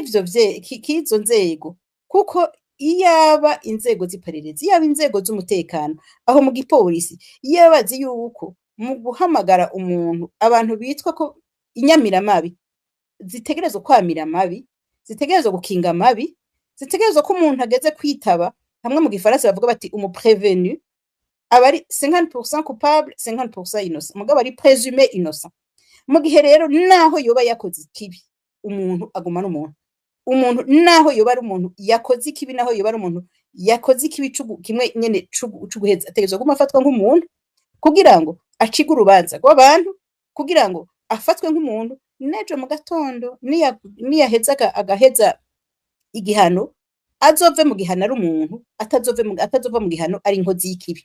K'ivyo k'izo nzego, kuko iyaba inzego z'iperereza, iyaba inzego z'umutekano aho mu gipolisi, iyaba bazi yuko mu guhamagara umuntu, abantu bitwa ko inyamiramabi zitegerezwa kwamira amabi, zitegerezwa gukinga amabi, zitegerezwa ko umuntu ageze kwitaba, hamwe mu gifaransa bavuga bati umu prévenu aba ari 50% coupable, 50% innocent, mugabo ari présumé innocent. Mu gihe rero naho yoba yakoze ikibi, umuntu aguma ari umuntu. Umuntu naho yoba ari umuntu yakoze ikibi, naho yoba ari umuntu yakoze ikibi kimwe nyene c'uguheza, ategerezwa kuguma afatwa nk'umuntu kugira ngo acige urubanza rw'abantu, kugira ngo afatwe nk'umuntu n'ejo mu gatondo niyaheza agaheza igihano, azove mu gihano ari umuntu, atazova mu gihano ari inkozi y'ikibi.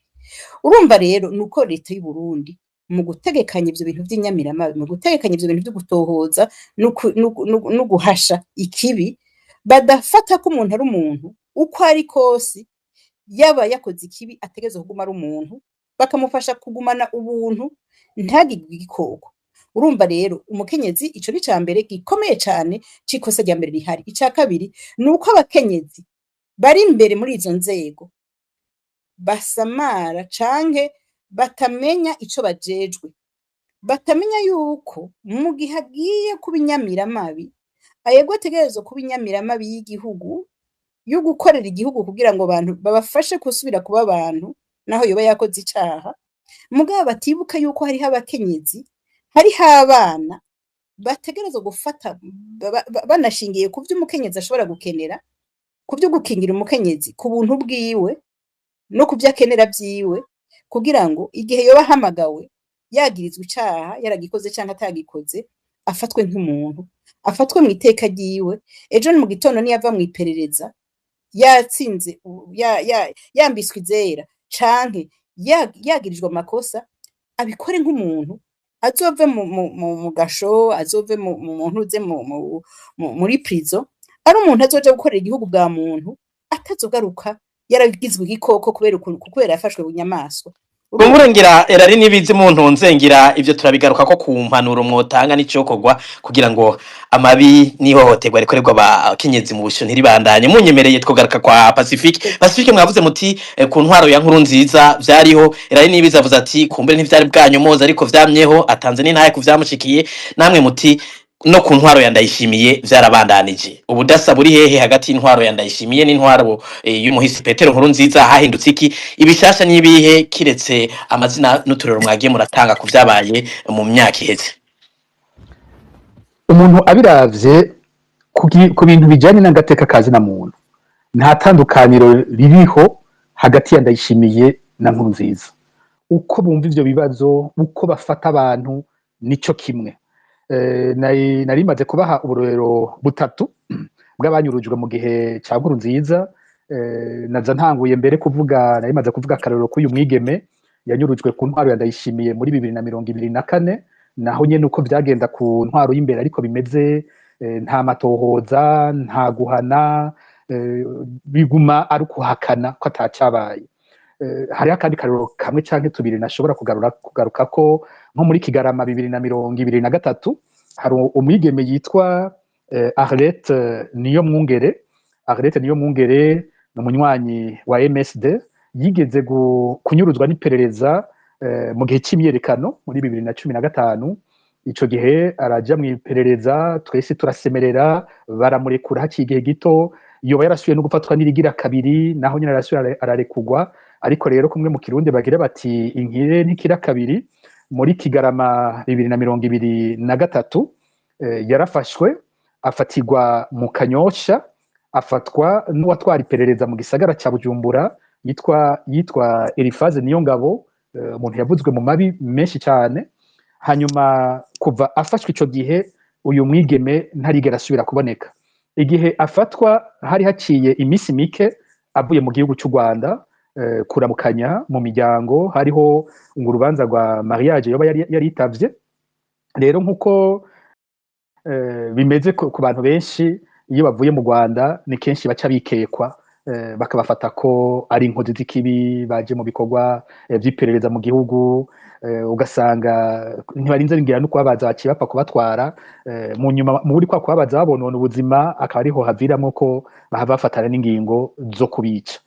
Urumva rero nuko leta y'u Burundi mu gutegekanya ivyo bintu vy'inyamiramabi, mu gutegekanya ivyo bintu vyo gutohoza no guhasha ikibi, badafata ko umuntu ari umuntu uko ari kose, yaba yakoze ikibi ategerezwa kuguma ari umuntu, bakamufasha kugumana ubuntu, ntagirwe igikoko. Urumva rero umukenyezi, ico ni mbere gikomeye cane c'ikosa rya mbere rihari. Ica kabiri ni uko abakenyezi bari imbere muri izo nzego basamara canke batamenya ico bajejwe, batamenya yuko mu gihe agiye kuba inyamiramabi, ayego ategerezwa kuba inyamiramabi y'igihugu, yo gukorera igihugu kugira ngo abantu babafashe gusubira kuba abantu naho yoba yakoze icaha, mugabo batibuka yuko hariho abakenyezi, hariho abana bategerezwa gufata banashingiye ku vyo umukenyezi ashobora gukenera, ku vyo gukingira umukenyezi, ku buntu bwiwe no ku vyo akenera vyiwe, kugira ngo igihe yoba ahamagawe yagirizwa icaha, yaragikoze canke atagikoze, afatwe nk'umuntu, afatwe mu iteka ryiwe. Ejo mu gitondo niyava mw'iperereza yatsinze, yambitswe izera canke yagirijwe amakosa, abikore nk'umuntu, azove mu gasho, azove mu ntuze muri prison ari umuntu azoja gukorera igihugu bwa muntu, atazogaruka yaragizwe igikoko kubera yafashwe bunyamaswa. Kumbure ngira erari nibizi mu ntunze, ngira ivyo turabigaruka ko ku mpanuro mwotanga n'icokorwa kugira ngo amabi n'ihohoterwa rikorerwa abakenyezi mu busho ntiribandanye. Munyemereye twogaruka kwa Pacifique. Pacifique, mwavuze muti ku ntwaro ya Nkuru Nziza vyariho. Erari nibizi avuze ati kumbure ntivyari bwanyomoza ariko vyamyeho, atanze n'intahe ku vyamushikiye. Namwe muti no ku ntwaro ya Ndayishimiye vyarabandanije. Ubudasa buri hehe hagati y'intwaro ya Ndayishimiye n'intwaro y'umuhisi Petero Nkuru Nziza? Hahindutse iki? Ibishasha n'ibihe kiretse amazina n'uturero mwagiye muratanga ku vyabaye mu myaka iheze? Umuntu abiravye ku bintu bijanye n'agateka ka zina muntu, nta tandukaniro ririho hagati ya Ndayishimiye na Nkurunziza. Uko bumva ivyo bibazo, uko bafata abantu, nico kimwe. Nari maze kubaha uburorero butatu bw'abanyurujwe mu gihe ca Nkurunziza. Naza ntanguye mbere kuvuga, nari maze kuvuga akarorero k'uyu mwigeme yanyurujwe ku ntwaro ya Ndayishimiye muri 2024. Naho nyene uko vyagenda ku ntwaro y'imbere ariko bimeze, nta matohoza, nta guhana, biguma ari ukuhakana ko atacabaye. Hariho akandi karorero kamwe canke tubiri nashobora kugaruka ko nko muri Kigarama 2023, hari umwigeme yitwa Arlette Niyomwungere. Arlette Niyomwungere ni umunywanyi wa MSD, yigeze kunyuruzwa n'iperereza mu gihe c'imyiyerekano muri 2015. Ico gihe araja mw'iperereza, twese turasemerera, baramurekura. Haciye igihe gito yoba yarasubiye no gufatwa n'irigira kabiri, naho nyene arasubira ararekugwa. Ariko rero kumwe mu Kirundi bagira bati inkire ntikira kabiri, muri Kigarama 2023 yarafashwe, afatirwa mu Kanyosha, afatwa n'uwatwara iperereza mu gisagara ca Bujumbura yitwa Elifaze Niyongabo, umuntu yavuzwe mu mabi menshi cyane. Hanyuma kuva afashwe ico gihe, uyu mwigeme ntarigera asubira kuboneka. Igihe afatwa hari haciye iminsi mike avuye mu gihugu cy'u Rwanda kuramukanya mu miryango, hariho ngo urubanza rwa mariage yoba yari yaritavye. Rero nkuko bimeze ku bantu benshi, iyo bavuye mu Rwanda ni kenshi baca bikekwa. bakabafata ko ari inkozi z'ikibi baje mu bikorwa vy'iperereza mu gihugu. Ugasanga ntibarinze ngira no kubabaza, baciye bapfa kubatwara. Mu nyuma muri kwa kubabaza babonona ubuzima, akaba ariho haviramwo ko bahava bafatana n'ingingo zo kubica.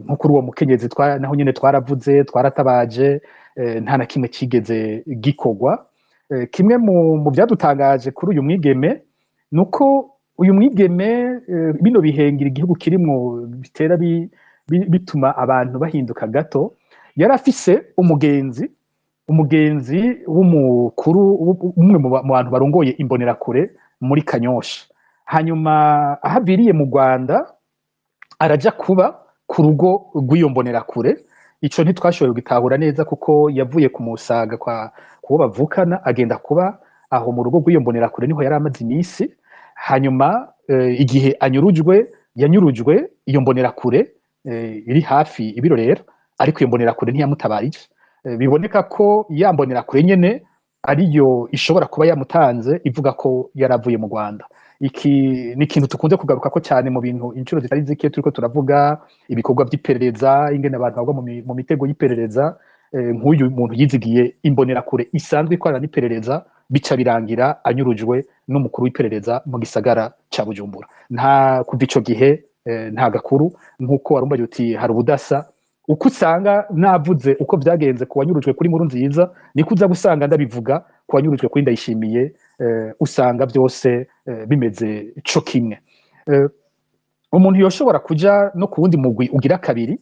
Nko kuri uwo mukenyezi naho nyene twaravuze, twaratabaje, nta na kimwe kigeze gikorwa. Kimwe mu vyadutangaje kuri uyu mwigeme nuko uyu mwigeme, bino bihengira igihugu kirimwo bitera bituma abantu bahinduka gato. Yari afise umugenzi w'umukuru, umwe mu bantu barongoye Imbonerakure muri Kanyosha. Hanyuma aho aviriye mu Rwanda araja kuba ku rugo rw'iyo Mbonerakure. Ico ntitwashoboye gutahura neza, kuko yavuye kumusaga kwa kubo bavukana, agenda kuba aho mu rugo rw'iyo Mbonerakure, niho yari amaze iminsi. Hanyuma igihe anyurujwe, yanyurujwe iyo Mbonerakure iri hafi ibirorero, ariko iyo Mbonerakure ntiyamutabarije. Biboneka ko ya Mbonerakure nyene ariyo ishobora kuba yamutanze, ivuga ko yaravuye mu Rwanda. Iki ni ikintu tukunze kugaruka ko cyane mu bintu inshuro zitari zike turiko turavuga ibikorwa vy'iperereza, ingene abantu bagwa mu mitego y'iperereza. Nk'uyu muntu yizigiye Imbonerakure isanzwe ikorana n'iperereza, bica birangira anyurujwe n'umukuru w'iperereza mu gisagara ca Bujumbura. Nta kuva ico gihe nta gakuru. Nk'uko warumbaye uti hari ubudasa, uko usanga navuze uko vyagenze ku wanyurujwe kuri Nkurunziza, niko uza gusanga ndabivuga ku wanyurujwe kuri Ndayishimiye. Usanga vyose bimeze co kimwe. Umuntu yoshobora kuja no ku wundi mugwi ugira kabiri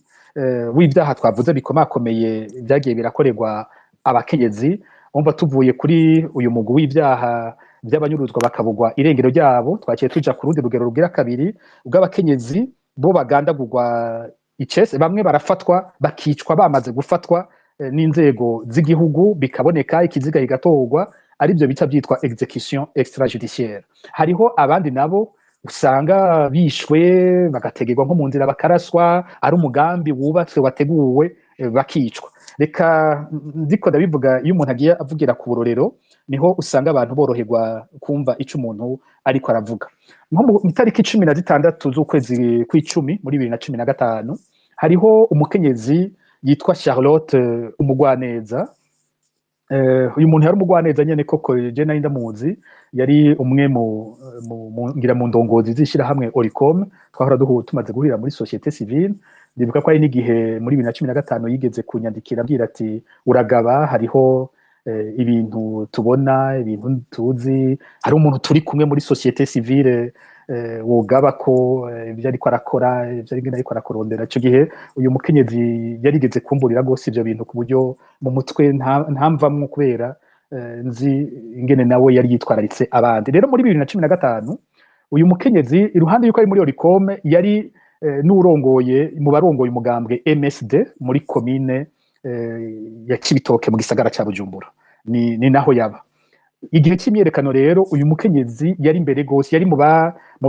w'ivyaha twavuze bikomakomeye vyagiye birakorerwa abakenyezi. Umva, tuvuye kuri uyu mugwi w'ivyaha vy'abanyuruzwa bakabugwa irengero ryabo, twaciye tuja ku rundi rugero rugira kabiri bw'abakenyezi bo bagandagurwa icese. Bamwe barafatwa bakicwa bamaze gufatwa n'inzego z'igihugu, bikaboneka, ikiziga kigatorwa, arivyo bica byitwa exécution extrajudiciaire. Hariho abandi nabo usanga bishwe bagategerwa nko mu nzira, bakaraswa, ari umugambi wubatswe wateguwe, bakicwa. Reka ndiko ndabivuga, iyo umuntu agiye avugira ku burorero niho usanga abantu boroherwa kumva ico umuntu ariko aravuga. Nko mu itariki 16 z'ukwezi kw'icumi muri 2015, hariho umukenyezi yitwa Charlotte Umugwaneza. Uyu muntu yari umugwaneza nyene koko, je nari ndamuzi, yari umwe mu ngira mu ndongozi z'ishirahamwe Oricom. Twahora tumaze guhurira muri société civile. Ndibuka ko ari n'igihe muri 2015 yigeze kunyandikira abwira ati: "Uragaba, hariho ibintu tubona, ibintu tuzi, hari umuntu turi kumwe muri société civile, wogaba ko ibyo ariko arakora, ibyo ariko arakurondera." Ico gihe uyu mukenyezi yarigeze kumburira gose ivyo bintu, ku buryo mu mutwe ntamvamwo, kubera nzi ingene nawe yari yitwararitse abandi. Rero muri 2015 uyu mukenyezi, iruhande yuko ari muri Oricome, yari n'urongoye mu barongoye umugambwe MSD muri komine ya Cibitoke mu gisagara ca Bujumbura, ni naho yaba. Igihe c'imyiyerekano rero, uyu mukenyezi yari imbere gose, yari mu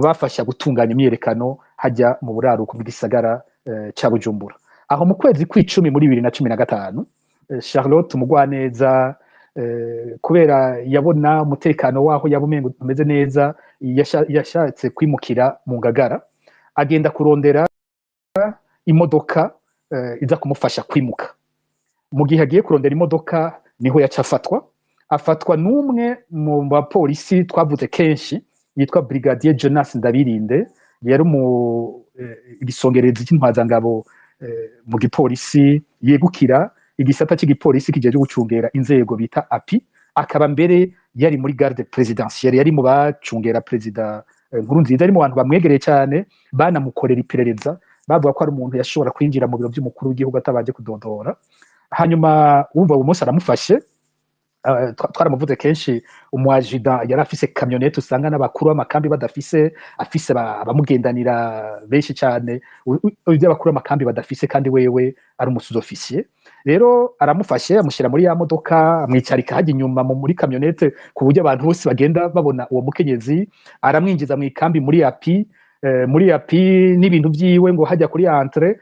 bafasha gutunganya imyiyerekano hajya mu buraruko bw'igisagara ca Bujumbura. Aho mu kwezi kw'icumi muri 2015, Charlotte Umugwaneza, kubera yabona umutekano waho yaba umengo umeze neza, yashatse kwimukira mu Ngagara, agenda kurondera imodoka iza kumufasha kwimuka. Mu gihe agiye kurondera imodoka niho yaca afatwa, afatwa n'umwe mu bapolisi twavuze kenshi yitwa Brigadier Jonas Ndabirinde. Yari mu igisongerezi cy'intwazangabo mu gipolisi, yegukira igisata cy'igipolisi kijeje gucungera inzego bita API, akaba mbere yari muri garde présidentielle, yari mu bacungera perezida Nkurunziza, ari mu bantu bamwegereye cyane, banamukorera iperereza. Bavuga ko ari umuntu yashobora kwinjira mu biro by'umukuru w'igihugu atabanje kudodora. Hanyuma wumva uwo munsi aramufashe. Twaramuvuze kenshi, umwajida yari afise kamyonete usanga n'abakuru b'amakambi badafise, afise abamugendanira benshi cyane, ibyo abakuru b'amakambi badafise, kandi wewe ari umu sous-officier. Rero aramufashe, amushyira muri ya modoka, amwicarika hajya inyuma muri kamyonete, ku buryo abantu bose bagenda babona uwo mukenyezi. Aramwinjiza mu ikambi muri API. Muri API n'ibintu vyiwe ngo hajya kuri entrée,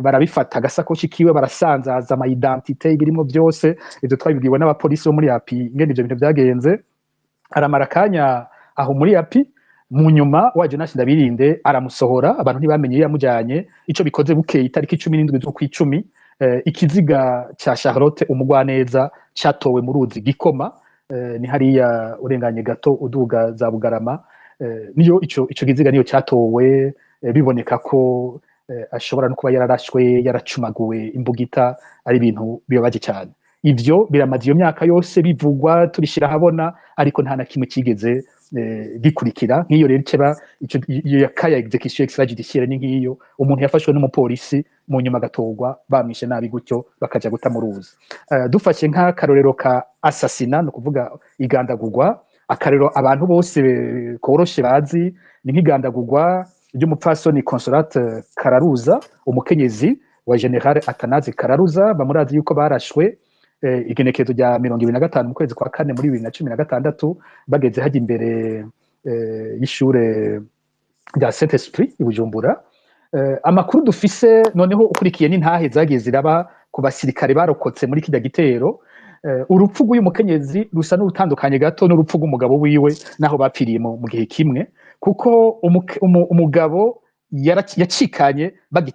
barabifata, agasakoshi kiwe barasanzaza, ama identité ibirimo byose. Ivyo twabibwiwe n'abapolisi bo muri API ingene ivyo bintu vyagenze. Aramara akanya aho muri API. Mu nyuma wa Jonas Ndabirinde aramusohora, abantu ntibamenye iyo yamujanye. Ico bikoze, bukeye itariki 17 z'ukwicumi, ikiziga ca Charlotte Umugwaneza catowe mu ruzi Gikoma, ni hariya urenganye gato uduga za Bugarama. Niyo ico kiziga niyo catowe, biboneka ko ashobora no kuba yararashwe, yaracumaguwe imbugita. Ari ibintu bibabaje cyane. Ivyo biramaze iyo myaka yose bivugwa, tubishira ahabona, ariko nta na kimwe kigeze gikurikira. Nk'iyo rero iceba ico iyo yakaya exécution extrajudiciaire, ni nk'iyo umuntu yafashwe n'umupolisi, mu nyuma agatorwa bamwishe nabi gutyo, bakaja guta mu ruzi. Dufashe nk'akarorero ka assassinat, no kuvuga igandagurwa, akarero abantu bose koroshe bazi ni nk'igandagurwa ry'umupfasoni Consolate Kararuza, umukenyezi wa Général Atanazi Kararuza. Bamurazi yuko barashwe igenekerezo rya 25 mu kwezi kwa kane muri 2016, bageze hajya imbere y'ishure rya Saint Esprit i Bujumbura. Amakuru dufise noneho ukurikiye n'intahe zagiye ziraba ku basirikare barokotse muri kirya gitero, urupfu rw'uyu mukenyezi rusa n'urutandukanye gato n'urupfu rw'umugabo wiwe, naho bapfiriye mu gihe kimwe, kuko umugabo yacikanye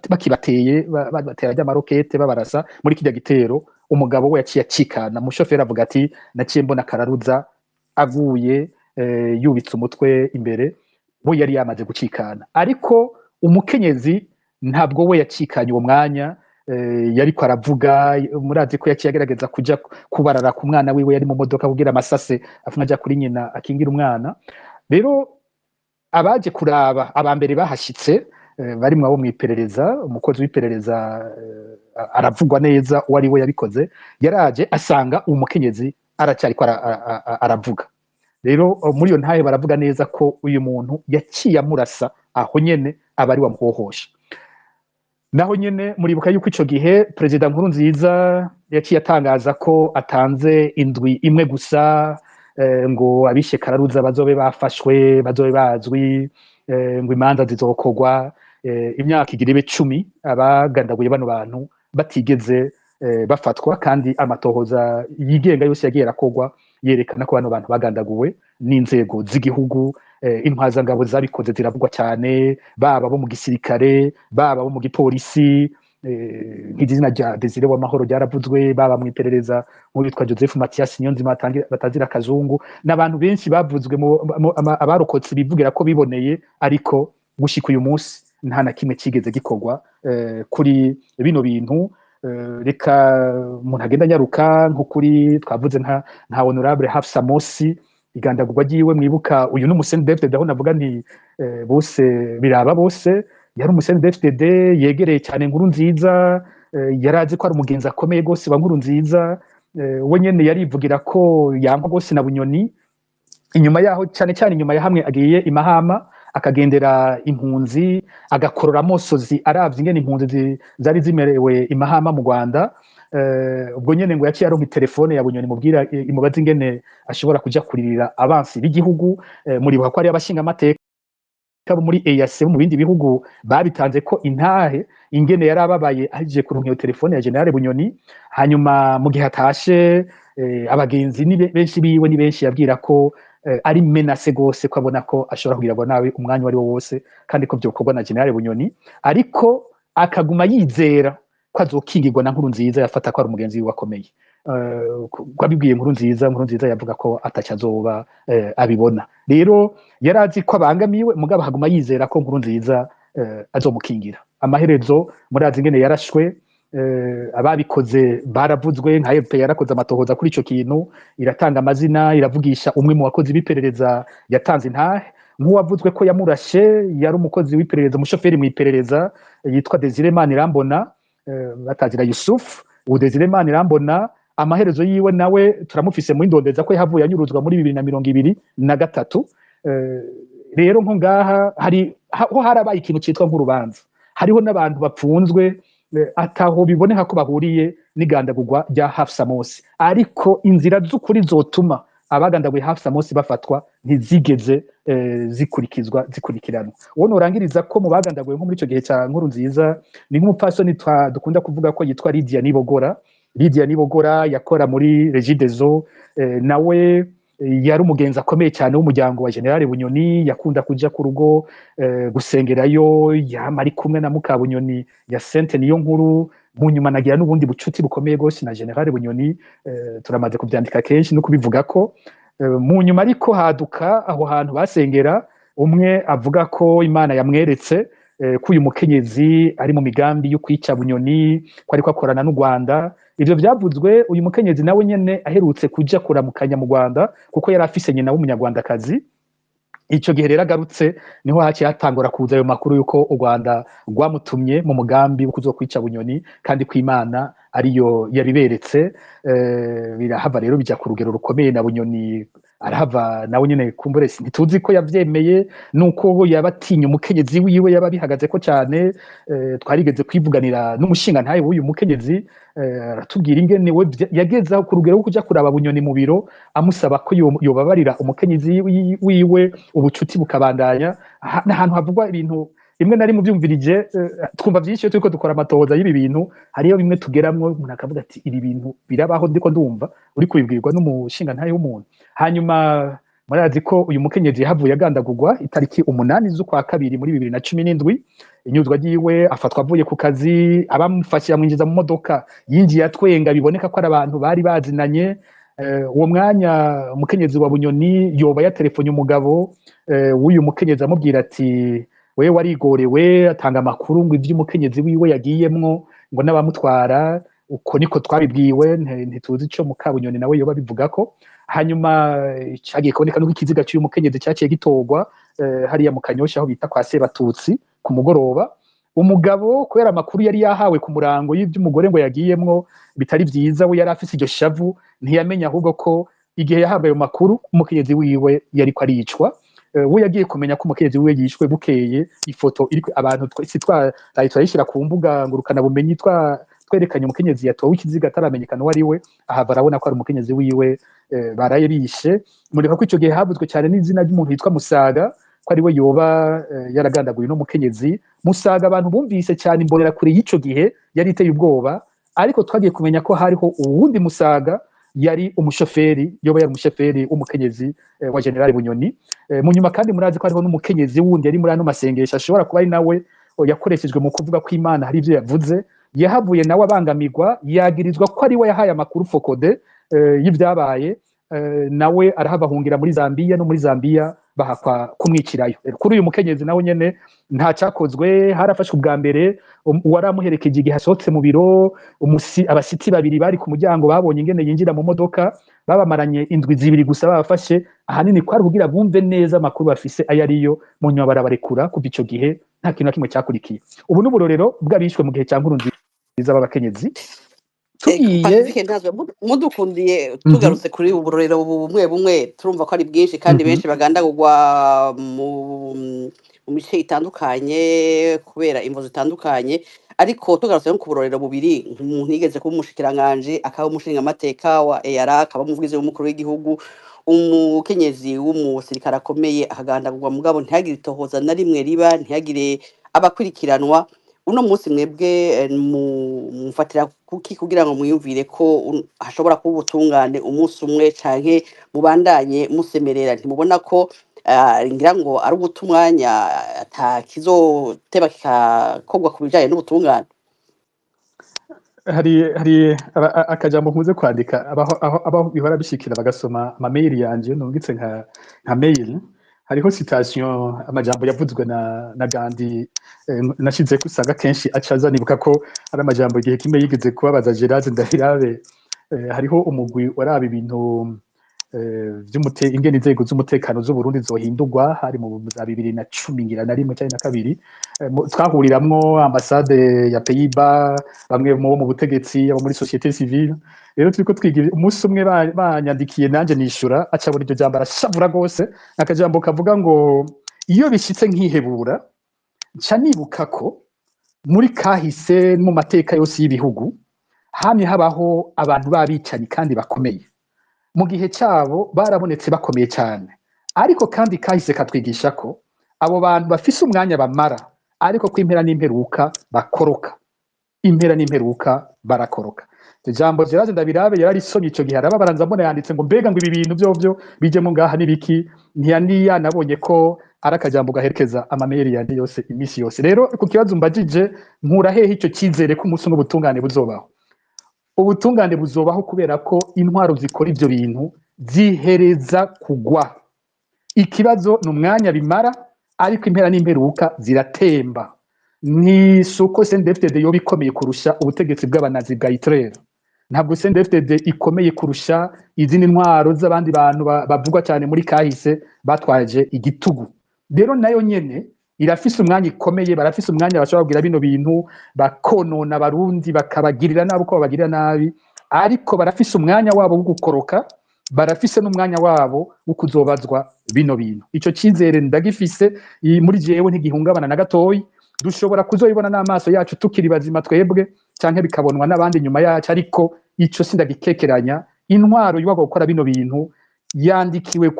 bakibateye, babatera ry'amarokete, babarasa muri kirya gitero. Umugabo we yaciye acikana. Umushoferi avuga ati: "Naciye mbona Kararuza aguye, yubitse umutwe imbere." We yari yamaze gucikana, ariko umukenyezi ntabwo we yacikanye uwo mwanya. Yariko aravuga, murazi ko yaciye agerageza kuja kubarara ku mwana wiwe yari mu modoka, kugira amasase afuma aja kuri nyina akingira umwana. Rero abaje kuraba aba mbere bahashitse, barimwo abo mw'iperereza, umukozi w'iperereza, aravugwa neza uwo ari we yabikoze, yaraje asanga uwo mukenyezi aracyariko aravuga. Rero muri iyo ntahe baravuga neza ko uyu muntu yaciye amurasa aho nyene, aba ari wamuhohosha. Naho nyene muribuka yuko ico gihe Perezida Nkurunziza yaciye atangaza ko atanze indwi imwe gusa, ngo abishe Kararuza bazobe bafashwe, bazobe bazwi, ngo imanza zizokorwa. Imyaka igira ibe 10 abagandaguye bano bantu batigeze bafatwa, kandi amatohoza yigenga yose yagiye arakorwa yerekana ko bano bantu bagandaguwe n'inzego z'igihugu. Intwazangabo zabikoze ziravugwa cyane, baba bo mu gisirikare, baba bo mu gipolisi, nk'izina rya Desire Wamahoro ryaravuzwe, baba mu iperereza nk'uwitwa Joseph Mathias Niyonzima batazira Kazungu, n'abantu benshi bavuzwe abarokotse bivugira ko biboneye. Ariko gushika uyu munsi nta na kimwe kigeze gikorwa kuri bino bintu. Reka umuntu agenda anyaruka nko kuri twavuze nka Honorable Hafsa Mosi, igandagurwa ryiwe. Mwibuka uyu ni umu CNDD-FDD, aho navuga nti bose biraba bose. Yari umu CNDD-FDD yegereye cyane Nkurunziza, yari azi ko ari umugenzi akomeye gose wa Nkurunziza. We nyene yarivugira ko yankwa gose na Bunyoni. Inyuma yaho, cyane cyane inyuma ya hamwe agiye imahama akagendera impunzi, agakorora amosozi aravye ingene impunzi zari zimerewe imahama mu Rwanda, ubwo nyene ngo yaciye aronka telefone ya Bunyoni mubwira, imubaza ingene ashobora kuja kuririra abansi b'igihugu. Muribuka ko ari abashinga amateka bo muri EAC, bo mu bindi bihugu, babitanze ko intahe ingene yarababaye ahejeje kuronka iyo telefone ya Général Bunyoni. Hanyuma mu gihe atashe, abagenzi ni benshi biwe, ni benshi yabwira ko ari menacé gose, ko abona ko ashobora kugirirwa nabi umwanya wari wo wose, kandi ko vyokorwa na Général Bunyoni, ariko akaguma yizera ko azokingirwa na Nkurunziza, yafata ko ari umugenzi wiwe akomeye. Ko abibwiye Nkurunziza, Nkurunziza yavuga ko ataco azoba, abibona. Rero yari azi ko abangamiwe, mugabo akaguma yizera ko Nkurunziza azomukingira. Amaherezo murazi ingene yarashwe. Ababikoze baravuzwe, nka FPR yarakoze amatohoza kuri ico kintu, iratanga amazina, iravugisha umwe mu bakozi b'iperereza yatanze intahe. Nk'uwavuzwe ko yamurashe yari umukozi w'iperereza, umushoferi mu iperereza yitwa Desire Manirambona, batazira Yusuf. Ubu Desire Manirambona amaherezo yiwe nawe turamufise mu indondeza, ko yahavuye anyuruzwa muri 2023. Rero nko ngaha hari ho harabaye ikintu citwa nk'urubanza, hariho n'abantu bapfunzwe, ataho biboneka ko bahuriye n'igandagurwa rya Hafsa Mosi, ariko inzira z'ukuri zotuma abagandaguye Hafsa Mosi bafatwa ntizigeze zikurikizwa, zikurikiranwa. Uwo norangiriza ko mu bagandaguye nko muri ico gihe ca Nkurunziza ni nk'umupfasoni dukunda kuvuga ko yitwa Lydia Nibogora. Lydia Nibogora yakora muri Regideso, nawe Yari umugenzi akomeye cyane w'umuryango wa General Bunyoni, yakunda kuja ku rugo gusengerayo, yama ari kumwe na Mukabunyoni ya Sente niyo nkuru. Mu nyuma nagira n'ubundi bucuti bukomeye gose na General Bunyoni, turamaze kuvyandika kenshi no kubivuga ko mu nyuma ariko haduka aho hantu basengera umwe avuga ko Imana yamweretse ko uyu mukenyezi ari mu migambi yo kwica Bunyoni, ko ariko akorana n'u Rwanda. Ivyo vyavuzwe uyu mukenyezi nawe nyene aherutse kuja kuramukanya mu Rwanda, kuko yari afise nyina w'umunyarwandakazi. Ico gihe rero agarutse niho haciye hatangura kuza ayo makuru yuko u Rwanda rwamutumye mu mugambi wo kuzokwica Bunyoni, kandi ko Imana ariyo yabiberetse. Birahava rero bija ku rugero rukomeye, na Bunyoni arahava nawe nyene kumbure ntituzi ko yavyemeye, nuko yabatinya umukenyezi wiwe yaba bihagaze ko cyane. Twarigeze kwivuganira n'umushinga ntaye w'uyu mukenyezi, aratubwira ingene we yageze aho ku rugero rwo kuja kuraba Bunyoni mu biro amusaba ko yobabarira umukenyezi wiwe, ubucuti bukabandanya. N'ahantu havugwa ibintu rimwe na rimwe uvyumvirije, twumva vyinshi iyo turiko dukora amatohoza y'ibi bintu. Hariyo bimwe tugeramwo umuntu akavuga ati ibi bintu birabaho, ndiko ndumva uri kubibwirwa n'umushinga ntaye w'umuntu. Hanyuma murazi ko uyu mukenyezi yahavuye agandagurwa itariki 8 z'ukwa kabiri muri 2017. Inyuzwa ryiwe afatwa avuye ku kazi, abamufashe bamwinjiza mu modoka yinjiye atwenga, biboneka ko ari abantu bari bazinanye. Uwo mwanya umukenyezi wa Bunyoni yoba yatelefonye umugabo w'uyu mukenyezi amubwira ati wewe warigorewe, atanga amakuru ngo ivy'umukenyezi wiwe yagiyemwo ngo n'abamutwara. Uko niko twabibwiwe, ntituzi ico Mukabunyoni nawe yoba bivuga ko. Hanyuma cagiye kuboneka nuko ikiziga cy'uyu mukenyezi caciye gitorwa hariya mu Kanyosha aho bita kwa Sebatutsi ku mugoroba. Umugabo kubera amakuru yari yahawe ku murango y'ivy'umugore ngo yagiyemwo bitari vyiza, we yari afise iryo shavu, ntiyamenya ahubwo ko igihe yahabwa ayo makuru umukenyezi wiwe yariko aricwa. We yagiye kumenya ko umukenyezi wiwe yishwe bukeye. Ifoto iri abantu twese twaraye turayishira ku mbuga ngurukana bumenyi, twerekanye umukenyezi yatowe ikiziga ataramenyekana uwo ari we, ahava arabona ko ari umukenyezi wiwe baraye bishe. Mureka ko ico gihe havuzwe cyane n'izina ry'umuntu yitwa Musaga, ko ari we yoba yaragandaguye no mukenyezi Musaga. Abantu bumvise cyane imbonera kure y'ico gihe yari iteye ubwoba, ariko twagiye kumenya ko hariho uwundi Musaga yari umushoferi, yoba yari umushoferi w'umukenyezi wa General Bunyoni. Mu nyuma kandi murazi ko hariho n'umukenyezi wundi yari muri ano masengesho, ashobora kuba ari nawe yakoreshejwe mu kuvuga ko Imana hari ivyo yavuze. Yahavuye nawe abangamirwa, yagirizwa ko ari we yahaye amakuru Fokode y'ivyabaye, nawe arahava ahungira muri Zambia, no muri Zambia bahakwa kumwikirayo. Kuri uyu mukenyezi nawe nyene nta cyakozwe. Harafashwe ubwa mbere uwaramuherekeje igihe asohotse mu biro, abasitsi babiri bari ku muryango babonye ingene yinjira mu modoka, babamaranye indwi 2 gusa babafashe, ahanini kwari kugira bumve neza amakuru bafise ayo ariyo. Mu nyuma barabarekura. Kuva ico gihe nta kintu na kimwe cyakurikiye. Ubu n'uburorero bw'abishwe mu gihe cya Nkurunziza b'abakenyezi. Tugiye Pacifique ntazwe mudukundiye tugarutse kuri ubu burorero bumwe bumwe, turumva ko ari bwinshi kandi benshi bagandagurwa mu mice itandukanye kubera imvo zitandukanye, ariko tugarutse no ku burorero bubiri, umuntu yigeze kuba umushikiranganji, akaba umushingamateka wa EAR, akaba umuvugizi w'umukuru w'igihugu, umukenyezi w'umusirikare akomeye akagandagurwa, mugabo ntihagire itohoza na rimwe riba, ntihagire abakurikiranwa. Uno munsi mwebwe mufatira kuki kugira ngo mwiyumvire ko hashobora kuba ubutungane umunsi umwe, canke mubandanye musemerera? Ntimubona ko ngira ngo ari uguta umwanya, ata kizoteba kikakorwa ku bijanye n'ubutungane? Hari akajambo nkunze kwandika abaho bihora bishikira bagasoma ama mail yanje, nungitse nka mail, hariho citation, amajambo yavuzwe na Gandhi, nashize ko usanga kenshi acaza nibuka ko ari amajambo igihe kimwe yigeze kubabaza Gerard Ndahirabe. Hariho umugwi waraba ibintu vy'umute ingene inzego z'umutekano z'u Burundi zohindurwa, hari mu za 2011 ngira na rimwe canke na kabiri. Twahuriramwo ambasade ya Pays-Bas, bamwe mu butegetsi, abo muri société civile. Rero turiko twiga umunsi umwe banyandikiye nanje nishura, acabona iryo jambo arashavura gose, akajambo kavuga ngo iyo bishitse nkihebura nca nibuka ko muri kahise mu mateka yose y'ibihugu hamye habaho abantu b'abicanyi kandi bakomeye, mu gihe cyabo barabonetse bakomeye cyane, ariko kandi kahise katwigisha ko abo bantu bafise umwanya bamara, ariko ko impera n'imperuka bakoroka, impera n'imperuka Barakoroka. Ijambo Gerard Ndabirabe yararisomye ico gihe, arababaranza, mbona yanditse ngo mbega ngo ibi bintu vyovyo bijemo ngaha nibiki? Ntiyani yanabonye ko ari akajambo gaherekeza amameri yandi yose imisi yose. Rero ku kibazo mbajije, nkura hehe ico cizere ko umunsi umwe ubutungane buzobaho? Ubutungane buzobaho kubera ko intwaro zikora ivyo bintu zihereza kugwa. Ikibazo ni umwanya bimara, ariko impera n'imperuka ziratemba. Ni suko CNDD-FDD yoba ikomeye kurusha ubutegetsi bw'abanazi bwa Hitler. Ntabwo CNDD-FDD ikomeye kurusha izindi ntwaro z'abandi bantu bavugwa cyane muri kahise batwaje igitugu. Rero nayo nyene irafise umwanya ikomeye, barafise umwanya bashobora kugira bino bintu, bakonona Abarundi, bakabagirira nabi uko babagirira nabi, ariko barafise umwanya wabo wo gukoroka, barafise n'umwanya wabo wo kuzobazwa bino bintu. Ico cizere ndagifise muri jewe, ntigihungabana na gatoyi. Dushobora kuzoyibona n'amaso yacu tukiri bazima twebwe, canke bikabonwa n'abandi nyuma yacu, ariko ico sindagikekeranya. Intwaro yubakwa gukora bino bintu yandikiwe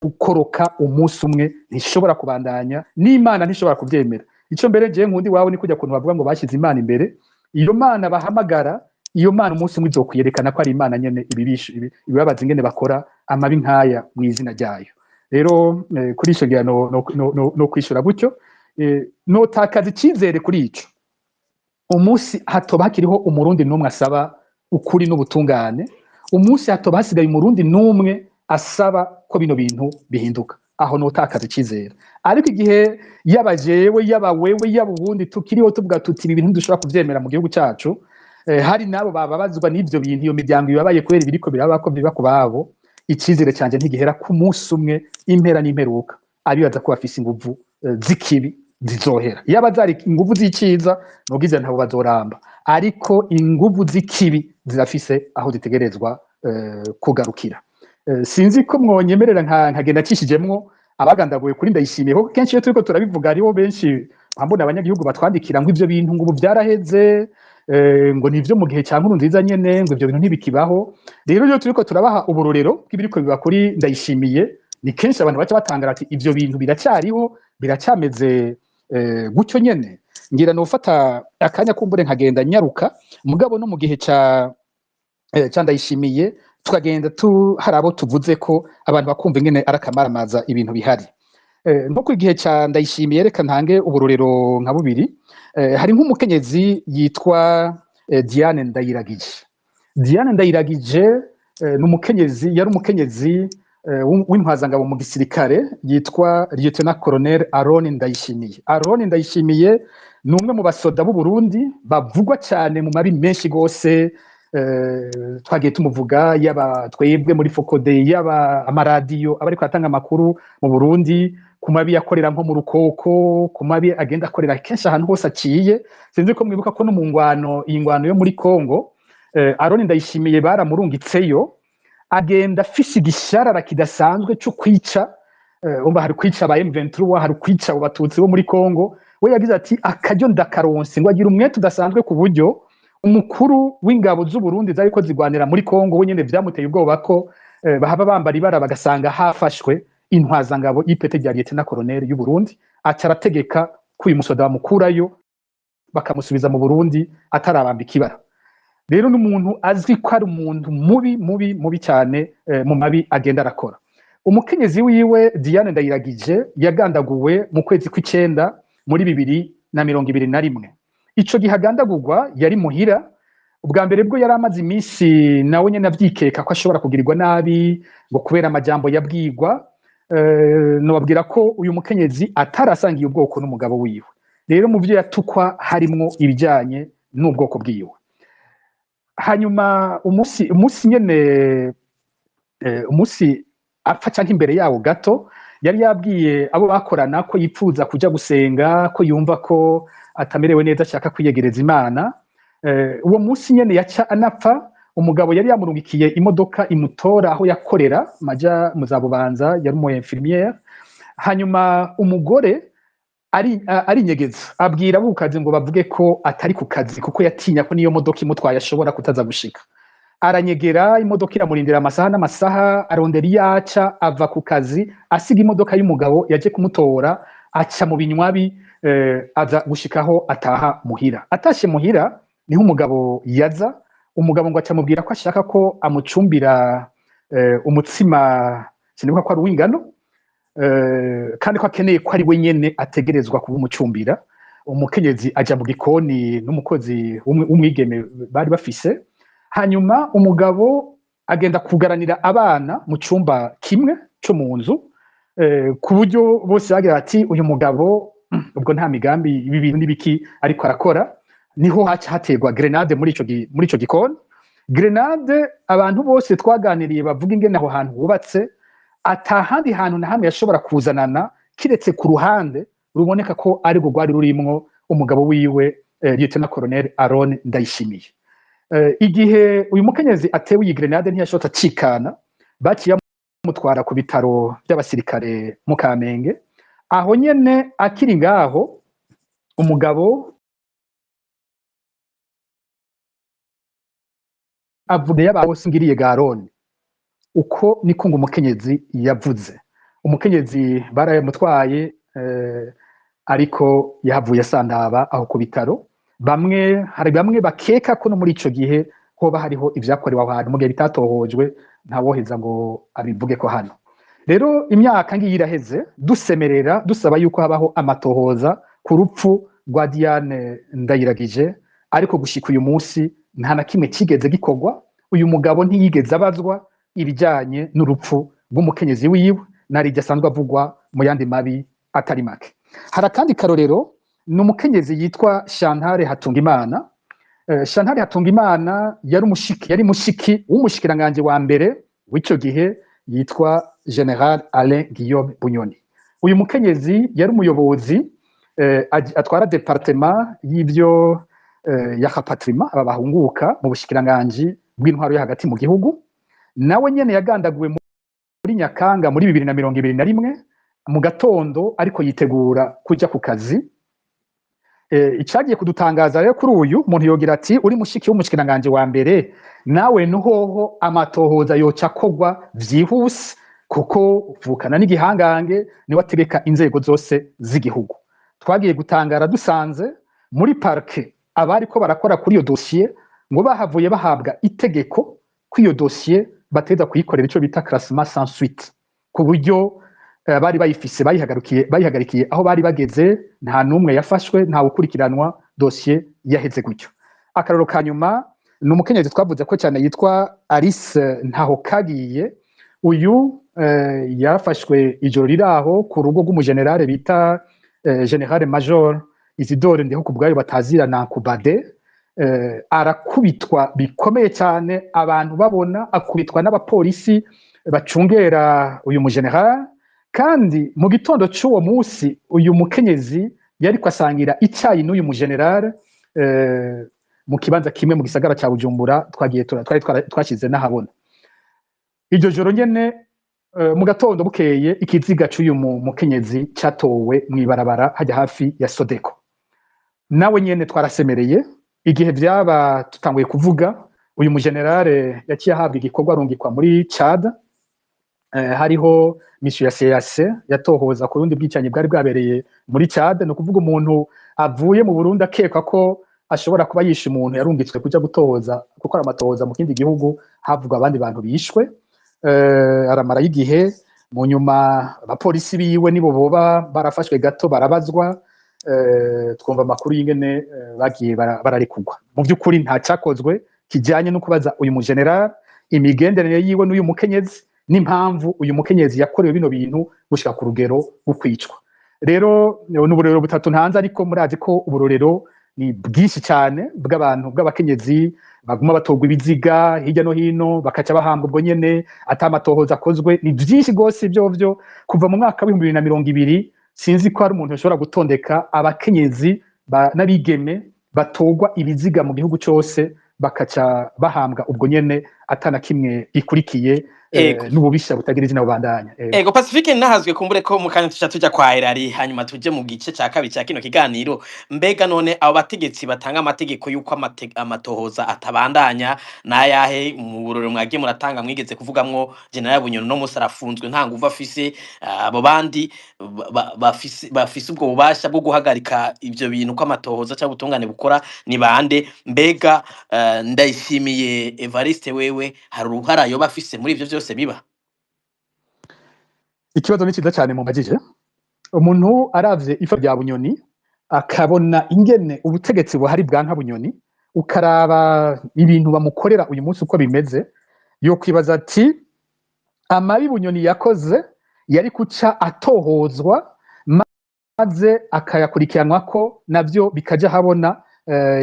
gukoroka umunsi umwe, ntishobora kubandanya, n'Imana ntishobora kuvyemera. Ico mbere jewe nkundi wawe ni kujya kuntu bavuga ngo bashize Imana imbere. Iyo Mana bahamagara, iyo Mana umunsi umwe izokwiyerekana ko ari Imana nyene ibibisha ibibabaza ingene bakora amabi nk'aya mu izina ryayo. Rero kuri ico ngira no kwishura gutyo, notakaza icizere kuri ico umunsi hatoba hakiriho Umurundi n'umwe asaba ukuri n'ubutungane, umunsi hatoba hasigaye Umurundi n'umwe asaba ko bino bintu bihinduka, aho notakaza icizere. Ariko igihe yaba jewe, yaba wewe, yaba ubundi tukiriho tuvuga tuti ibi bintu ntidushobora kuvyemera mu gihugu cacu, hari nabo bababazwa n'ivyo bintu, iyo miryango ibabaye kubera ibiriko biraba ko biba ku babo, icizere canje ntigihera. Ku munsi umwe, impera n'imperuka, abibaza ko bafise inguvu z'ikibi zizohera. Yaba zari inguvu z'iciza, nogize ntabo bazoramba, ariko inguvu z'ikibi zirafise aho zitegerezwa kugarukira. Sinzi ko mwonyemerera nkagenda acishijemwo abagandaguye kuri Ndayishimiye, kuko kenshi iyo turiko turabivuga hariho benshi mbona abanyagihugu batwandikira ngo ivyo bintu ngo ubu vyaraheze, ngo nivyo mu gihe ca Nkurunziza nyene, ngo ivyo bintu ntibikibaho. Rero iyo turiko turabaha uburorero bw'ibiriko biba kuri Ndayishimiye, ni kenshi abantu baca batangara ati ivyo bintu biracyariho, biracyameze gutyo nyene. Ngira nofata akanya kumbure nkagenda nyaruka, mugabo no mu gihe ca Ndayishimiye tukagenda tu hari abo tuvuze ko abantu bakumva ingene arakamaramaza ibintu bihari. Nko ku gihe ca Ndayishimiye, reka ntange uburorero nka bubiri. Hari nk'umukenyezi yitwa Diane Ndayiragije. Diane Ndayiragije ni umukenyezi, yari umukenyezi w'intwazangabo mu gisirikare yitwa Lieutenant Colonel Aron Ndayishimiye. Aron Ndayishimiye ni umwe mu basoda b'u Burundi bavugwa cyane mu mabi menshi gose. Twagiye tumuvuga, yaba twebwe muri FOCODE, yaba amaradiyo aba ariko atanga amakuru mu Burundi, ku mabi yakorera nko mu Rukoko, ku mabi agenda akorera kenshi ahantu hose aciye. Sinzi ko mwibuka ko no mu ngwano, iyi ngwano yo muri Kongo, Aron Ndayishimiye baramurungitseyo, agenda afise igisharara kidasanzwe cyo kwica. Umva, hari kwica aba M23, hari kwica abo Batutsi bo muri Kongo. We yagize ati akaryo ndakaronse, ngo agira umwete udasanzwe ku buryo umukuru w'ingabo z'u Burundi zariko zigwanira muri Kongo we nyene vyamuteye ubwoba ko bahava bambara ibara bagasanga hafashwe intwazangabo y'ipete rya Lieutenant Colonel y'u Burundi, aca arategeka ko uyu musoda bamukurayo bakamusubiza mu Burundi atarabambika ibara. Rero n'umuntu azwi ko ari umuntu mubi, mubi, mubi cyane mu mabi agenda arakora. Umukenyezi wiwe Diane Ndayiragije yagandaguwe mu kwezi kw'icenda muri 2021. Ico gihe agandagurwa yari muhira. Ubwa mbere bwo yari amaze iminsi nawe nyene avyikeka ko ashobora kugirirwa nabi, ngo kubera amajambo yabwirwa. Nobabwira ko uyu mukenyezi atarasangiye ubwoko n'umugabo wiwe. Rero mu vyo yatukwa harimwo ibijanye n'ubwoko bwiwe. Hanyuma umunsi nyene umunsi apfa canke imbere yawo gato, yari yabwiye abo bakorana ko yipfuza kuja gusenga, ko yumva ko atamerewe neza, ashaka kwiyegereza Imana. Uwo munsi nyene yaca anapfa, umugabo yari yamurungikiye imodoka imutora aho yakorera maja muzabubanza, yari umu infirmière. Hanyuma umugore arinyegeza, abwira abo ku kazi ngo bavuge ko atari ku kazi, kuko yatinya ko niyo modoka imutwaye ashobora kutaza gushika. Aranyegera, imodoka iramurindira amasaha n'amasaha, arondera iyo aca ava ku kazi, asiga imodoka y'umugabo yaje kumutora, aca mu binywabi, aza gushikaho ataha muhira. Atashe muhira Niho umugabo yaza, umugabo ngo acamubwira ko ashaka ko amucumbira umutsima, sinibuka ko ari uw'ingano, kandi ko akeneye ko ari we nyene ategerezwa kuba umucumbira. Umukenyezi aja mu gikoni n'umukozi w'umwigeme bari bafise, hanyuma umugabo agenda kugaranira abana mu cumba kimwe co mu nzu, ku buryo bose bagira bati: "Uyu mugabo ubwo nta migambi, ibi bintu n'ibiki ariko arakora?" Niho haca haterwa grenade muri ico gikoni. Grenade, abantu bose twaganiriye bavuga ingene aho hantu hubatse, atahandi hantu na hamwe yashobora kuzanana kiretse ku ruhande ruboneka ko arirwo rwari rurimwo umugabo wiwe, Lieutenant Colonel Aron Ndayishimiye. Igihe uyu mukenyezi atewe iyi grenade, ntiyashobotse acikana, baciye bamutwara ku bitaro by'abasirikare mu Kamenge. Aho nyene akiri ngaho, umugabo avuga y'abose ngiriye Garone, uko niko ngo umukenyezi yavuze. Umukenyezi barayamutwaye, ariko yahavuye asandaba aho ku bitaro. Bamwe, hari bamwe bakeka ko no muri ico gihe hoba hariho ivyakorewe aho hantu, mu gihe bitatohojwe ntawoheza ngo abivuge ko hano. Rero imyaka ngiyi iraheze dusemerera, dusaba yuko habaho amatohoza ku rupfu rwa Diane Ndayiragije, ariko gushika uyu munsi nta na kimwe kigeze gikorwa. Uyu mugabo ntiyigeze abazwa ibijyanye n'urupfu rw'umukenyezi wiwe, narijya asanzwe avugwa mu yandi mabi atari make. Hari akandi karorero, ni umukenyezi yitwa Chantal Hatungimana. Chantal Hatungimana yari umushiki, yari mushiki w'umushikiranganje wa mbere w'ico gihe yitwa General Alain Guillaume Bunyoni. Uyu mukenyezi yari umuyobozi, atwara département y'ivyo ya rapatriement, aba bahunguka, mu bushikiranganji bw'intwaro yo hagati mu gihugu. Nawe nyene yagandaguwe muri Nyakanga muri 2021 mu gatondo, ariko yitegura kuja ku kazi. Icagiye kudutangaza rero kuri uyu muntu, yogira ati: "Uri mushiki w'umushikiranganje wa mbere, nawe nuhoho amatohoza yoca akogwa vyihuse, kuko uvukana n'igihangange, niwe ategeka inzego zose z'igihugu." Twagiye gutangara dusanze muri parquet abariko barakora kuri iyo dosiye ngo bahavuye bahabwa itegeko ko iyo dosiye bateza kuyikorera ico bita classement sans suite, ku buryo bari bayifise bayihagarikiye aho bari bageze. Nta n'umwe yafashwe, nta ukurikiranwa, dosiye yaheze gutyo. Akarorero ka nyuma ni umukenyezi twavuze ko cyane yitwa Alice Ntaho Kagiye. Uyu yarafashwe ijoro riraho ku rugo rw'umugenerale bita Général Major Isidore Ndihokubwayo batazira na Kubade, arakubitwa bikomeye cyane abantu babona, akubitwa n'abapolisi bacungera uyu mugeneral. Kandi mu gitondo cy'uwo munsi uyu mukenyezi yariko asangira icyayi n'uyu mugeneral mu kibanza kimwe mu gisagara cya Bujumbura, twagiye twari twashyize n'ahabona. Iryo joro nyene, mu gatondo bukeye, ikiziga cy'uyu mukenyezi cyatowe mw'ibarabara hajya hafi ya Sodeko. Nawe nyene twarasemereye. Igihe byaba tutanguye kuvuga, uyu mugenerale yaciye ahabwa igikorwa, arungikwa muri Chad. Hariho mission ya CAC yatohoza ku rundi bwicanyi bwari bwabereye muri Chad. Ni ukuvuga umuntu avuye mu Burundi akekwa ko ashobora kuba yishe umuntu, yarungitswe kuja gutohoza, gukora amatohoza mu kindi gihugu havugwa abandi bantu bishwe. Aramarayo igihe, mu nyuma abapolisi biwe nibo boba barafashwe gato, barabazwa, twumva amakuru y'ingene bagiye bararekurwa. Mu by'ukuri nta cyakozwe kijyanye no kubaza uyu mugeneral imigenderanire yiwe n'uyu mukenyezi n'impamvu uyu mukenyezi yakorewe bino bintu gushika ku rugero rwo kwicwa. Rero ni uburorero butatu ntanze, ariko murazi ko uburorero ni bwinshi cyane bw'abantu, bw'abakenyezi baguma batorwa ibiziga hirya no hino, bakaca bahambwa ubwo nyene ata matohoza akozwe. Ni byinshi rwose ivyo kuva mu mwaka w'2020. Sinzi ko hari umuntu ashobora gutondeka abakenyezi n'abigeme batorwa ibiziga mu gihugu cyose, bakaca bahambwa ubwo nyene. atana kimwe ikurikiye, n'ububisha butagira izina bubandanya. Ego. Ego, Pacifique nahazwe, kumbure ko mu kanya tuca tuja kwa Erari, hanyuma tuje mu gice ca kabiri ca kino kiganiro. Mbega none abo bategetsi batanga amategeko yuko amatohoza atabandanya nayahe? Mu buroro mwagiye muratanga, mwigeze kuvugamwo General Bunyoni, no musi arafunzwe, nta nguvu afise. Abo bandi bafise ubwo bubasha bwo guhagarika ivyo bintu ko amatohoza cyangwa ubutungane bukora ni bande? Mbega Ndayishimiye Evariste wewe hari uruhara yoba afise muri ivyo vyose biba? Ikibazo ni cyiza cyane mumajije. Umuntu aravye ifa rya Bunyoni, akabona ingene ubutegetsi buhari bwa nka Bunyoni, ukaraba ibintu bamukorera uyu munsi uko bimeze, yokwibaza ati amabi Bunyoni yakoze yari kuca atohozwa maze akayakurikiranwa ko navyo bikaja habona,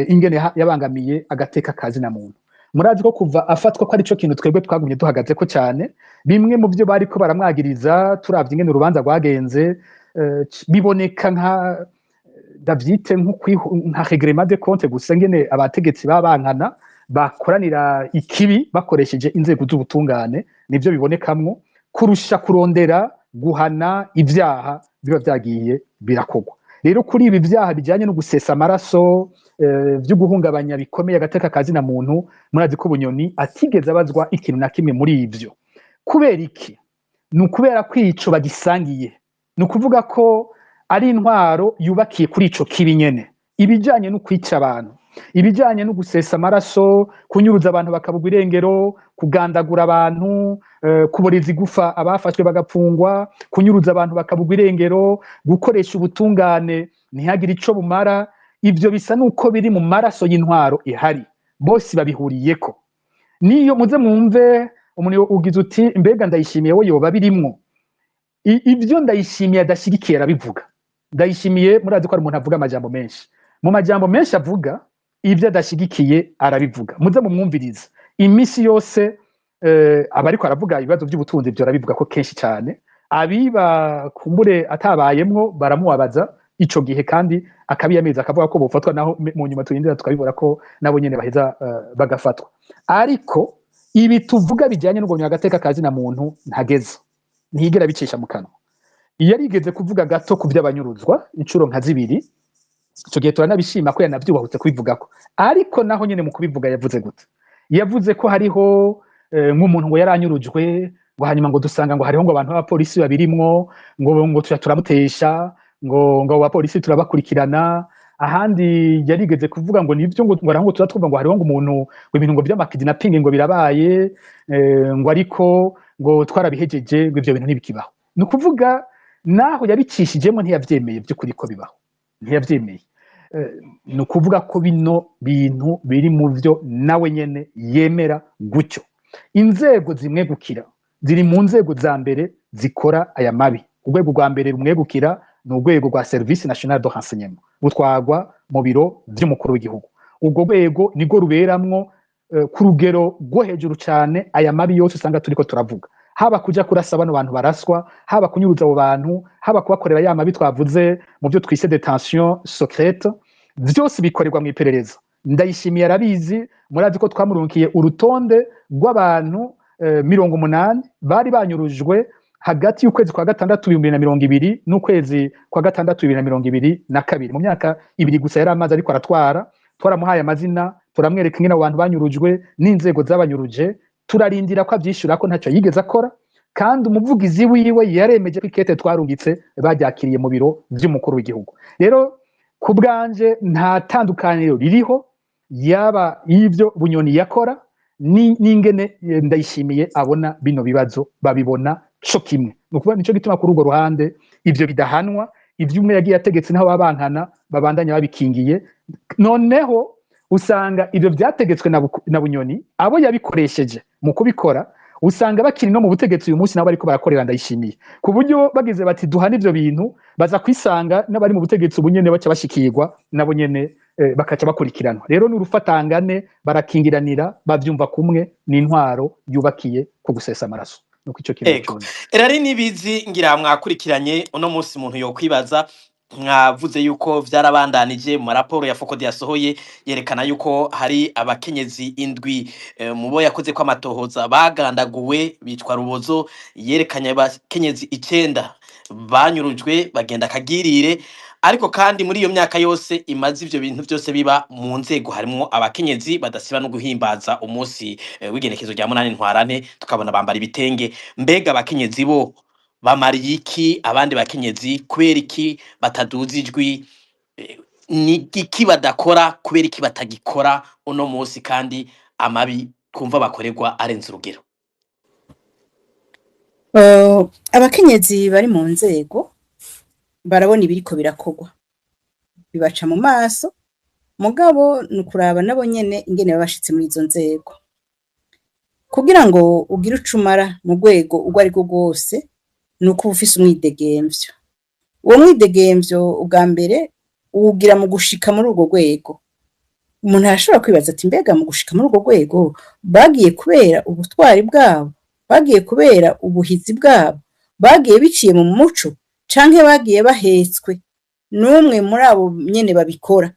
ingene yabangamiye agateka kazi na muntu. Murazi ko kuva afatwa ko arico kintu twebwe twagumye duhagaze ko cyane. Bimwe mu byo bariko baramwagiriza, turavye ingene urubanza rwagenze, biboneka nka, ndavyite nka règlement de compte gusa, ngene abategetsi babankana bakoranira ikibi bakoresheje inzego z'ubutungane, nivyo bibonekamwo kurusha kurondera guhana ivyaha biba vyagiye birakorwa. Rero kuri ibi vyaha bijanye no gusesa amaraso, vyo guhungabanya bikomeye agateka kazi na muntu, murazi ko Bunyoni atigeze abazwa ikintu na kimwe muri ivyo. Kubera iki? Ni ukubera ko ico bagisangiye, ni ukuvuga ko ari intwaro yubakiye kuri ico kibi nyene, ibijanye no kwica abantu, ibijanye no gusesa amaraso, kunyuruza abantu bakabugwa irengero, kugandagura abantu, kuboreza igufa abafashwe bagapfungwa, kunyuruza abantu bakabugwa irengero, gukoresha ubutungane ntihagire ico bumara. Ivyo bisa nuko biri mu maraso y'intwaro ihari, bose babihuriyeko. Niyo muze mwumve umuntu ugize uti mbega Ndayishimiye we yoba birimwo? Ivyo Ndayishimiye adashigikiye arabivuga. Ndayishimiye murazi ko ari umuntu avuga amajambo menshi. Mu majambo menshi avuga, ibyo adashigikiye arabivuga. Muze mumwumvirize iminsi yose, aba ariko aravuga ibibazo by'ubutunzi, ibyo arabivuga ko kenshi cyane. Abiba kumbure atabayemwo baramubabaza ico gihe, kandi akabiyamiriza, akavuga ko bofatwa, naho mu nyuma turindira tukabibura ko nabo nyene baheza bagafatwa. Ariko ibi tuvuga bijyanye no guhonyora agateka kazi na muntu ntageze, ntiyigera bicisha mu kanwa. Iyo yarigeze kuvuga gato ku by'abanyuruzwa inshuro nka zibiri, ico gihe turanabishima ko yanavyubahutse kubivugako. Ariko naho nyene mu kubivuga yavuze gute? Yavuze ko hariho nk'umuntu ngo yaranyurujwe, ngo hanyuma ngo dusanga ngo hariho ngo abantu b'abapolisi babirimwo, ngo tuja turamutesha, ngo abo bapolisi turabakurikirana. Ahandi yarigeze kuvuga ngo nivyo, ngo ngo ngo turatwumva ngo hariho ngo umuntu ngo ibintu ngo vy'amakidnapping ngo birabaye, ngo ariko ngo twarabihejeje, ngo ivyo bintu ntibikibaho. Ni ukuvuga naho yabicishijemo ntiyavyemeye by'ukuri ko bibaho, ntiyavyemeye. Ni ukuvuga ko bino bintu biri mu vyo nawe nyene yemera gutyo. Inzego zimwegukira ziri mu nzego za mbere zikora aya mabi. Urwego rwa mbere rumwegukira ni urwego rwa Service National de Renseignement, rutwarwa mu biro vy'umukuru w'igihugu. Urwo rwego nirwo ruberamwo ku rugero rwo hejuru cyane aya mabi yose usanga turiko turavuga, haba kuja kurasa bano bantu baraswa, haba kunyuruza abo bantu, haba kubakorera ya mabi twavuze mu byo twise détention secrète. Vyose bikorerwa mu iperereza. Ndayishimiye arabizi. Murazi ko twamurunkiye urutonde rw'abantu 80 bari banyurujwe hagati y'ukwezi kwa gatandatu 2020 n'ukwezi kwa gatandatu 2022, mu myaka 2 gusa yari amaze ariko aratwara. Twaramuhaye amazina, turamwereka ingene abo bantu banyurujwe n'inzego zabanyuruje, turarindira ko avyishura, ko ntacyo yigeze akora. Kandi umuvugizi wiwe yaremeje ko ikete twarungitse baryakiriye mu biro vy'umukuru w'igihugu. Rero ku bwanje nta tandukaniro ririho yaba y'ivyo Bunyoni yakora n'ingene Ndayishimiye abona bino bibazo, babibona co kimwe. Ni ukuvuga nico gituma kuri urwo ruhande ivyo bidahanwa, ivyo umwe yagiye ategetse naho babankana babandanya babikingiye. Noneho usanga ivyo vyategetswe na Bunyoni, abo yabikoresheje mu kubikora usanga bakiri no mu butegetsi uyu munsi, nabo bariko barakorera Ndayishimiye, ku buryo bagize bati duhana ivyo bintu, baza kwisanga n'abari mu butegetsi ubu nyene baca bashikirwa nabo nyene, bakaca bakurikiranwa. Rero ni urufatangane, barakingiranira, bavyumva kumwe, n'intwaro yubakiye ku gusesa amaraso. Nuko ico kintu Ego. cone. Erari Nibizi, ngira mwakurikiranye uno munsi, umuntu yokwibaza Mwavuze yuko vyarabandanije mu raporo ya FOCODE yasohoye, yerekana yuko hari abakenyezi 7 mu bo yakoze ko amatohoza bagandaguwe bitwa rubozo. Yerekanye abakenyezi 9 banyurujwe bagenda kagirire. Ariko kandi muri iyo myaka yose imaze ivyo bintu vyose biba, mu nzego harimwo abakenyezi badasiba no guhimbaza umunsi w'igenekezo rya 8 Ntwarante, tukabona bambara ibitenge. Mbega abakenyezi bo bamariye iki abandi bakenyezi? Kubera iki bataduza ijwi? Ni iki badakora? Kubera iki batagikora uno munsi kandi amabi twumva bakorerwa arenze urugero? Abakenyezi bari mu nzego barabona ibiriko birakorwa, bibaca mu maso, mugabo ni ukuraba nabo nyene ingene baba bashitse muri izo nzego. Kugira ngo ugire ico umara mu rwego urwo arirwo rwose, ni uko uba ufise umwidegemvyo. Uwo mwidegemvyo ubwa mbere uwugira mu gushika muri urwo rwego. Umuntu arashobora kwibaza ati: mbega mu gushika muri urwo rwego bagiye kubera ubutwari bwabo, bagiye kubera ubuhizi bwabo, bagiye biciye mu muco, canke bagiye bahetswe n'umwe muri abo nyene babikora?